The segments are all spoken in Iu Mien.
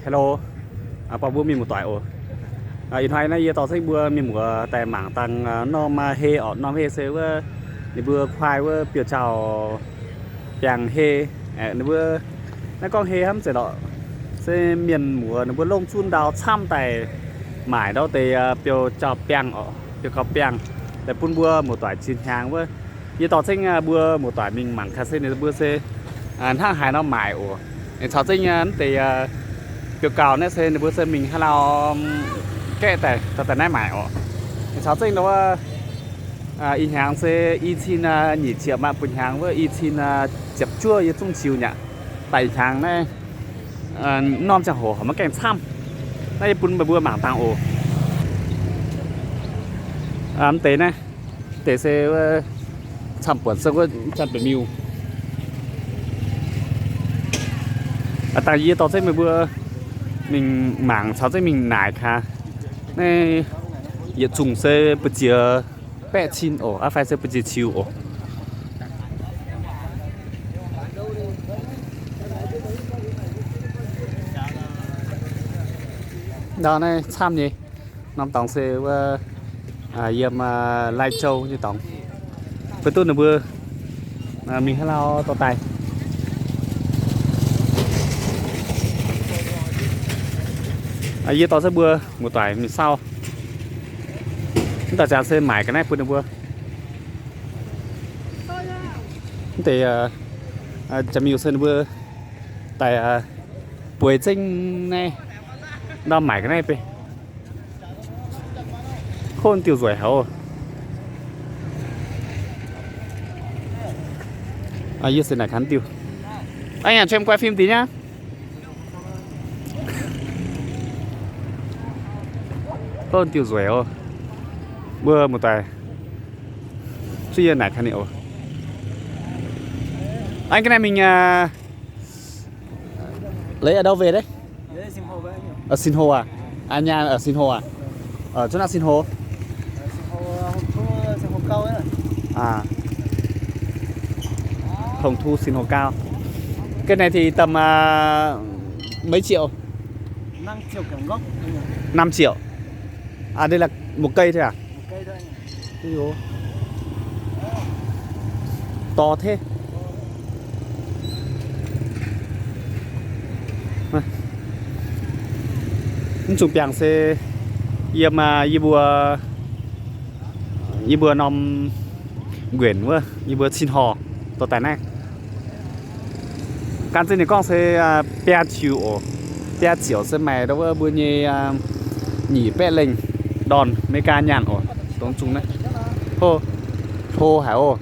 Hello, baac mbuo mienh muoz-doic oc. Ih hnoi naaiv yie dorh zengv mbuo mienh muoz daaih mangc dangh norm hei orqc. Norm hei se wuov ninh mbuo kuaai wuov biouv zaux biangh hei. Ninh mbuo naaiv gorngv hei hnamv zeiz lorqc, se mienh muoz ninh mbuo longh zunv ndau camv daaih maaic ndau deix biouv zaux biangh orqc, biouv gaux biangh, daaih bun mbuo muoz-doic ziex hnyangx wuov. Yie dorh zengv mbuo muoz-doic mingh mangc gaax se ninh mbuo se hnangv haaix nor maaic oc. Ninh caux zengv naaiv deix biouv gaux naaiv se ninh mbuo se mingh haaix lauh gaeqv daaih, dorh daaih naaiv maaic oc. Ninh caux zengv wuov ih hnyangx se i cin nyic ziepc maaih buo hnyangx wuov i cin ziepc juov yie zungv ziux nyaqc. Daaih ih hnyangx naaiv norm ziangh hoc maiv gaengh camv. Naaiv yie bun meih mbuo mangc dangh oc. Mv deix naaiv, deix se camv buonc se wuov janx-bieqc miuh. Dangh yie dorh zengv meih mbuo mingh mangc caux zengv mingh naaic gaax. Naaiv yietc zungh se ba'ziex baeqv cin oc, aqv fai se ba'ziex ciux oc. Ndau naaiv camv nyei. Norm dorngx se wuov yiem Lai Châu nyei dorngx. Bun duqv ninh mbuo mingh haaix lauh dorh daaih. Yie dorh zengv mbuo muoz-doic mingh saauv. Mv daaih ziangx se maaic ga'naaiv bun ninh mbuo. Mv deix janx-miuh se ninh mbuo daaih bueix zengv naaiv ndau maaic ga'naaiv beiv. Kouv diuh nzueic haic oc. Yie se naaic ganh diuh. Anh à, cho em quay phim tí nhá. Kouv diuh nzueic oc. Mbuo muoz-doic, zuqv yie naaic ganh ninh oc. Anh, cái này mình lấy ở đâu về đấy? Ở Sinh Hồ à? À, nhà ở Sinh Hồ à? Ở chỗ nào Sinh Hồ? À, Hồng Thu, Sinh Hồ Cao. Cái này thì tầm à, mấy triệu? Năm triệu cả gốc. Năm triệu. À, đây là một cây thôi à? Một cây thôi. Ui dồi. To thế. Mv zungh biangh se yiem yie mbuo, yie mbuo norm nquenc wuov, yie mbuo Cin Horc dorh daaih naaiv. Gan zinh ninh gorngv se biaa ziouc oc. Biaa ziouc se maaih ndau wuov mbuo nyei nyic baeqv lengh ndorn Meigaa nyaanh oc. Dongh zungh naaiv hlo haic oc.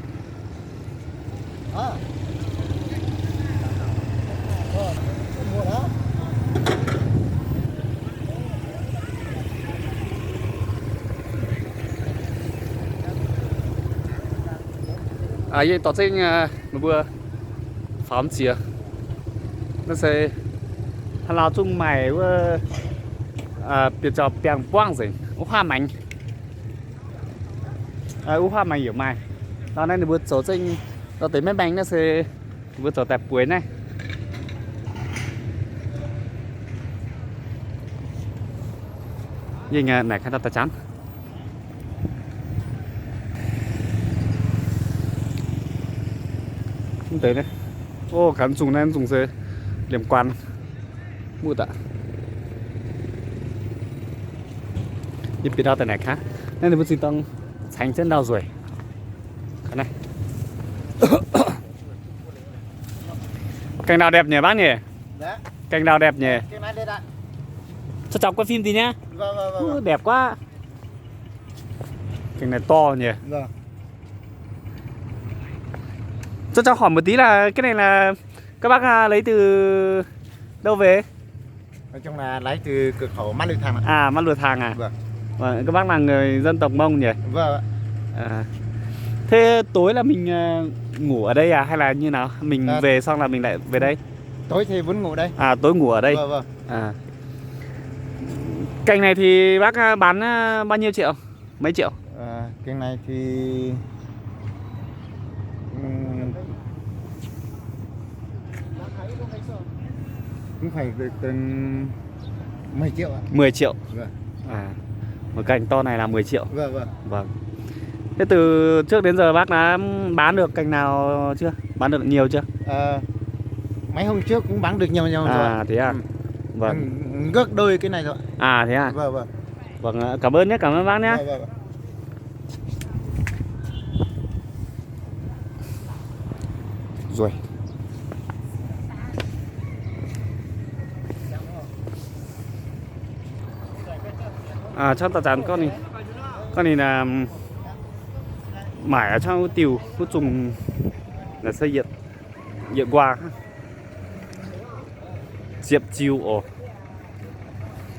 Yie dorh zengv meih mbuo faaux m'ziex. Naaiv se haaix lauh zungv maaih wuov biouv zaux biangh buangv nzengc, wuov huaav maengx. Wuov huaav maengx yaac maaih. Nor naaiv ninh mbuo zoux zengv nor deix maiv maengx naaiv se ninh mbuo zoux daaih bueix naaiv. Yie naaic ganh daaih zanc. Mv deix naaiv, o, ganh zungh naaiv zungh se liemh guaan muqv aqv. Yie bieqc ndau daaih naaic gaax. Naaiv ninh mbuo zinh dorng caengx jienv ndau nzueic. Gengh đào đẹp nhỉ bác nhỉ? Gengh đào đẹp nhỉ? Chắc cháu quay phim tí nhá. Đẹp quá. Gengh này to nhỉ? Chắc cháu hỏi một tí là cái này là các bác à, lấy từ đâu về? Nói chung là lấy từ cửa khẩu Mã Lư Thàng ạ. À, Mã Lư Thàng à? Vâng. Vâng, các bác là người dân tộc Mông nhỉ? Vâng ạ. À. Thế tối là mình ờ, ngủ ở đây à hay là như nào? Mình à, về xong là mình lại về đây? Tối thì vẫn ngủ đây. À, tối ngủ ở đây. Vâng, vâng. À. Cành này thì bác ờ, bán ờ, bao nhiêu triệu? Mấy triệu? À, cái này thì ừm, cũng phải được tầm Mười triệu ạ. Mười triệu. Vâng. À, một cành to này là mười triệu. Vâng, vâng. Vâng. Thế từ trước đến giờ bác đã bán được cành nào chưa? Bán được nhiều chưa? Ờ, mấy hôm trước cũng bán được nhiều nhiều rồi. À, thế à? Ừ. Vâng. Gấp đôi cái này rồi. À, thế à? Vâng, vâng. Vâng, cảm ơn nhé, cảm ơn bác nhé. Vâng, vâng. Rồi. À, trong taux zanc gorngv ninh, gorngv ninh, um, maaic aqv, trong wuov diuh wuov zungh naaic se yietc, yietc nquaah ziepc ziuh oc.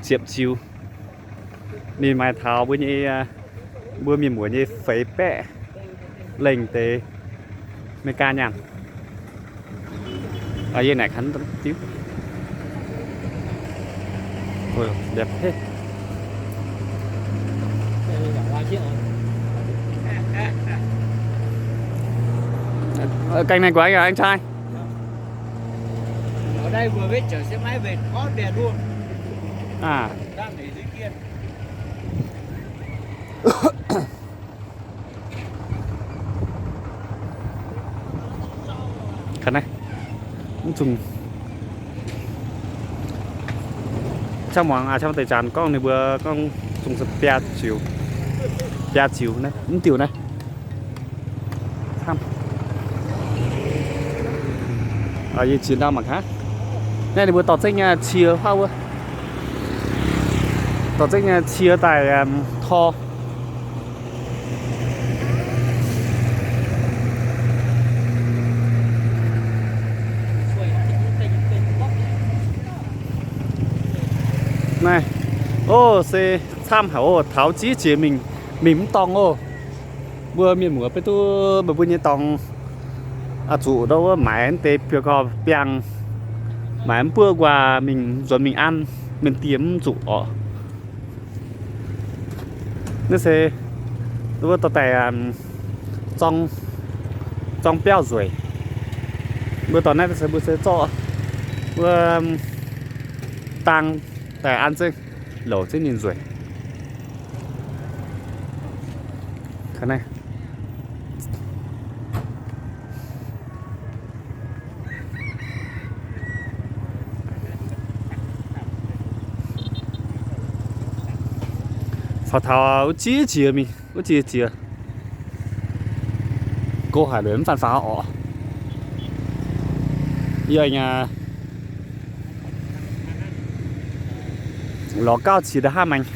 Ziepc ziuh. Ninh maaih taux mbuo nyei, mbuo mienh muoz nyei feix baeqv lengh deix America nyaanh. Yie naaic kanh diuv. Đẹp thế. Ờ, cành này của anh à, anh trai? Ở đây vừa mới chở xe máy về có đèn luôn. À. Đang để dưới kia. Kanh naaiv, mv zungh, camv muangx, camv deix zanc gorngv ninh mbuo gorngv zungh se biaa ziux, biaa ziux naaiv, mv diuh naaiv. Yie ziex ndau mangc gaax. Naaiv ninh mbuo dorh zengv nyei cie huaav wuov, dorh zengv nyei cie daaih tor. Naaiv, o, se camv haic o, taux ziex jiex mingh, mingh mv dorngx o. Mbuo mienh muoz beiv duqv meih mbuo nyei dorngx, zuqc ndau wuov maaiz deix biauv-korv biangh, maaiz mv buoqv nquaah mingh nzuonx mingh an, mienh dieh mv zuqc orqc. Naaiv se wuov dorh daaih zorng biauv nzueic. Mbuo dorh naaiv se mbuo se zorqv wuov dang daaih an zengv, louc zengv ninh nzueic. Faaux taux wuov jiex jiex mingh, wuov jiex jiex. Go haic lueic mv faanv faaux orqc. Yie nyei lorz gauh qiex nda'hnangv maengx.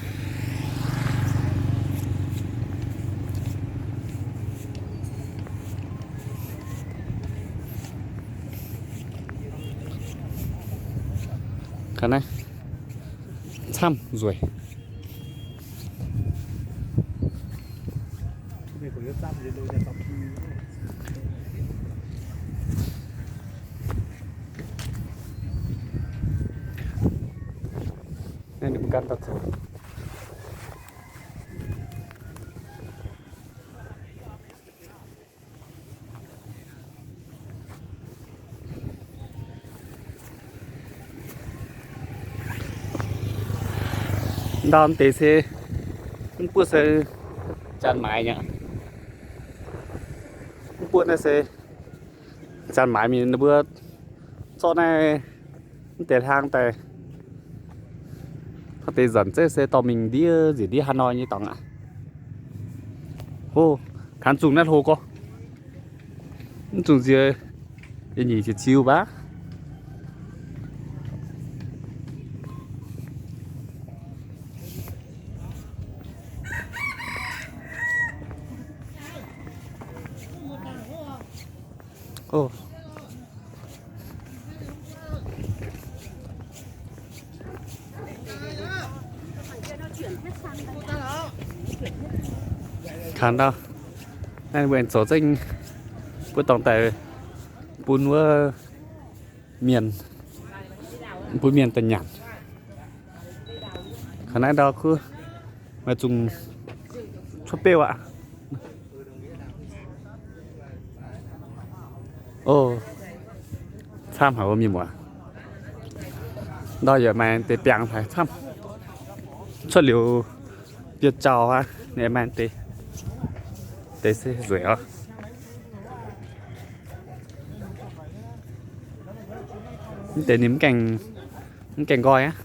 Kanh naaiv camv nzueic. Naaiv ninh mbuo gan daaih zoux. Ndau deix se mv buoqv se janx maaiz nyei. Mv buoqv naaiv se janx maaiz mingh, ninh mbuo zorqv naaiv mv deix hlang daaih. Hnangv deix nzanc zeiv se dorh mingh ndiev nziex ndiev haaix nor nyei dorngx aqv. Hov, kangx zungh naaiv hlo gorx. Mv zungh nziex yietc nyeic ziepc ziux baav. Kangx ndau, naaiv mbuo aengx zoux zengv, mbuo dorngx daaih bun wuov mienh, bun mienh daaih nyanc. Kangx naaiv ndau kuv maaih zungh cuotv beuv aqv. O, camv haic wuov mienh muoz. Ndau yaac maaih deix biangh haic camv. Cuotv liuz biauv-jauh aqv, ninh maaih deix, deix se nzueic oc. Mv deix ninh mv gaengh, mv gaengh nqoi aqv.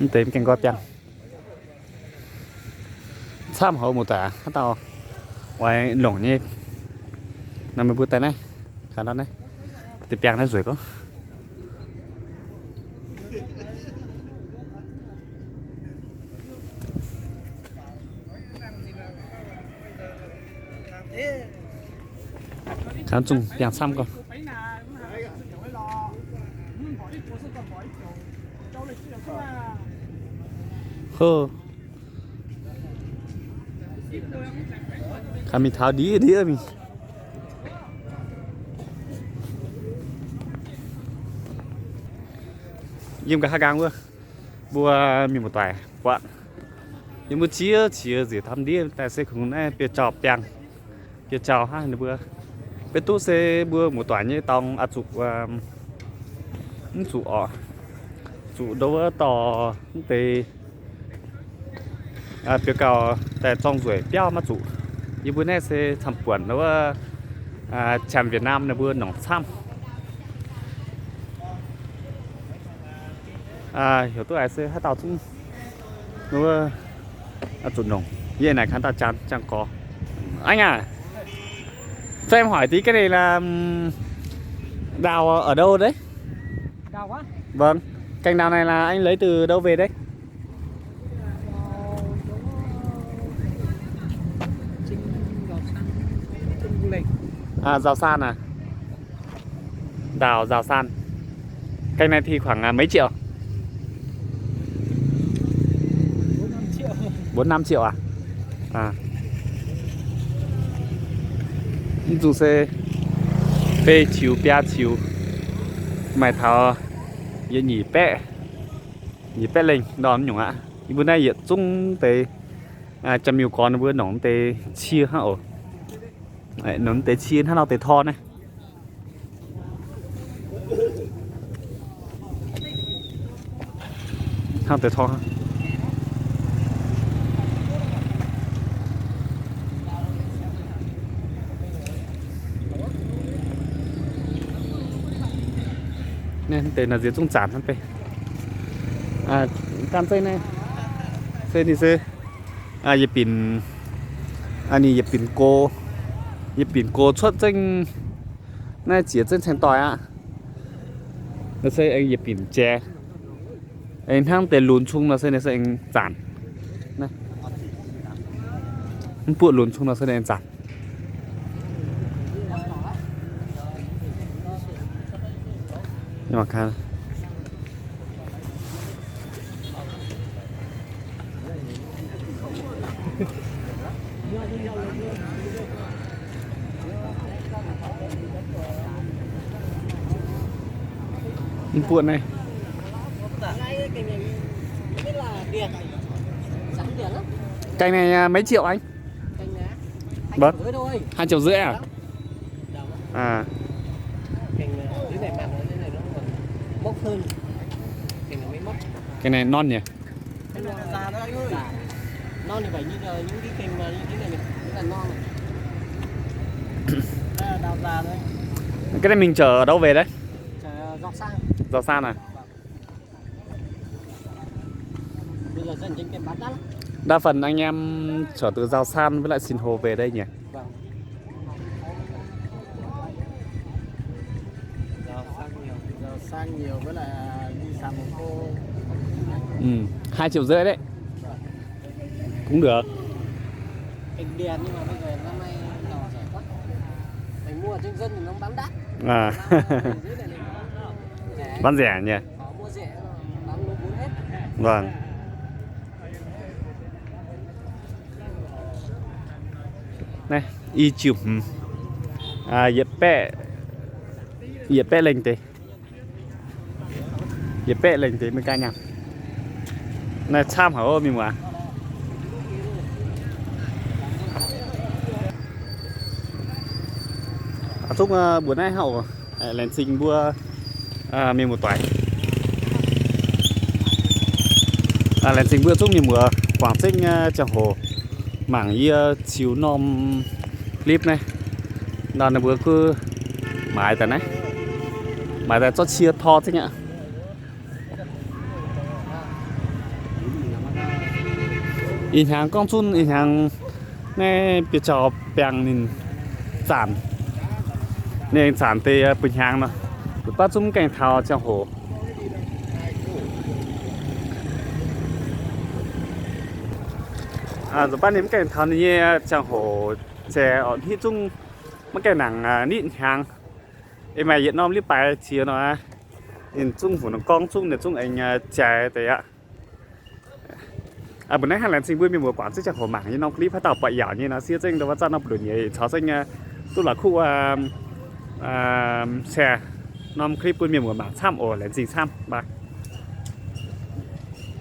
Mv deix mv gaengh nqoi biangh. Camv haic, muoz-doic, haaix dauh oix longc nyei nor, meih mbuo daaih naaiv, kaaix nor naaiv, deix biangh naaiv nzueic gorngv. Kaaix zungh biangh camv gorngv. Kaaix mingh taux ndiev ndiev mingh. Yiem nqa'haav nqaang wuov, mbuo mienh muoz-doic buatc yiem wuov ziex qiex nziex taux ndiev daaih se kungx naaiv biauv-jauh biangh, biauv-jauh hnangv ninh mbuo. Beiv duqv se mbuo muoz-doic nyei dorngx oix zuqc, mv zuqc oc, zuqc ndo wuov dorh mv deix biauv-gauh daaih zorng nzueic biauv maiv zuqc. Yie mbuo naaiv se camv-buonc wuov, camv Việt Nam ninh mbuo nongc camv. Heuc duqv haiz se haaix dauh zungv wuov zuqc nongc. Yie naaic kaaix dauh jangx, jangx gorx. Anh à, cho em hỏi tí cái này là đào ở đâu đấy? Vâng, cành đào này là anh lấy từ đâu về đấy? À, Giào San à? Đào Giào San. Cành này thì khoảng, à, mấy triệu? Bốn năm triệu à? À. Mv dungx se bê qiux biaa qiux, maaih taux yietc nyic baeqv, nyic baeqv lengh ndorm nyungc aqv. Yie mbuo naaiv yietc zungv deix jaa-miuh gorx ninh mbuo nongc deix cie hnangv oc. Nongc deix cie hnangv nor deix tor naaiv. Hnangv deix tor. Naaiv deix naaiv nziex zungv zanc hnangv beiv. Ganh zeiv naaiv se ninh se yietc binc, ninh yietc binc go, yietc binc go cuotv zengv naaiv ziex zengv ceng doic aqv. Nor se aengx yietc binc jiex, aengx hnangv deix lunx cung nor se ninh se aengx zanc. Mv buoqv lunx cung nor se ninh aengx zanc. Mv buoqv naaiv. Cành này, à, mấy triệu anh? Vâng. Hai triệu rưỡi à? À. Cái này non nhỉ? Cái này mình chở ở đâu về đấy? Giào San à? Đa phần anh em chở từ Giào San với lại Sinh Hồ về đây nhỉ? Vâng. Giàu sang nhiều, giàu sang nhiều với lại đi sang một cô. Ừ, hai triệu rưỡi đấy. Vâng. Cũng được. Kênh đen nhưng mà bây giờ năm nay nhỏ rẻ quá. Mình mua trên dân thì nó bán đắt. À. Mà ở dưới này thì nó rẻ. Bán rẻ nhỉ? Họ mua rẻ, bán lỗ vốn hết. Vâng. Naaiv i ziepc hmz, yietc baeqv, yietc baeqv lengh deix, yietc baeqv lengh deix maiv gaengh nyaanh. Naaiv camv haic mienh muoz. Aa, zungv mbuox naaiv haic oc. Laengz zingh mbuo mienh muoz-doic. Laengz zingh mbuo zungv mienh muoz guangc zengv ziangh hoc mangc yie ziux norm clip naaiv. Nor ninh mbuo gunv maaiz daaih naaiv, maaiz daaih zorqv cie tor zengv aqv. Ih hnyangx gorngv zunv ih hnyangx naaiv biauv-jauv biangh ninh zanc, ninh zanc deix buo hnyangx nor, nzunc baav zungv mv gaengh taux ziangh hoc. Nzunc baav ninh mv gaengh taux ninh nyei ziangh hoc, se hitv zungv maiv gaengh nangc nitv hnyangx. Ei maaih yietc norm liv baaix ziex nor, ninh zungv hungx gorngv zungv ninh zungv aengx jaaix deix aqv. Mbuo naaiv hnangv laengz zingh mbuo mienh muoz guangc zengv ziangh hoc mangc yie norm clip haaix dauh buatc yaauc nyei nor, siev zengv ndau wuov zanc nor buoz-ndoqv nyei caux zengv duqv la'kuqv share norm clip bun mienh muoz mangc camv oc. Laengz zingh camv, bye.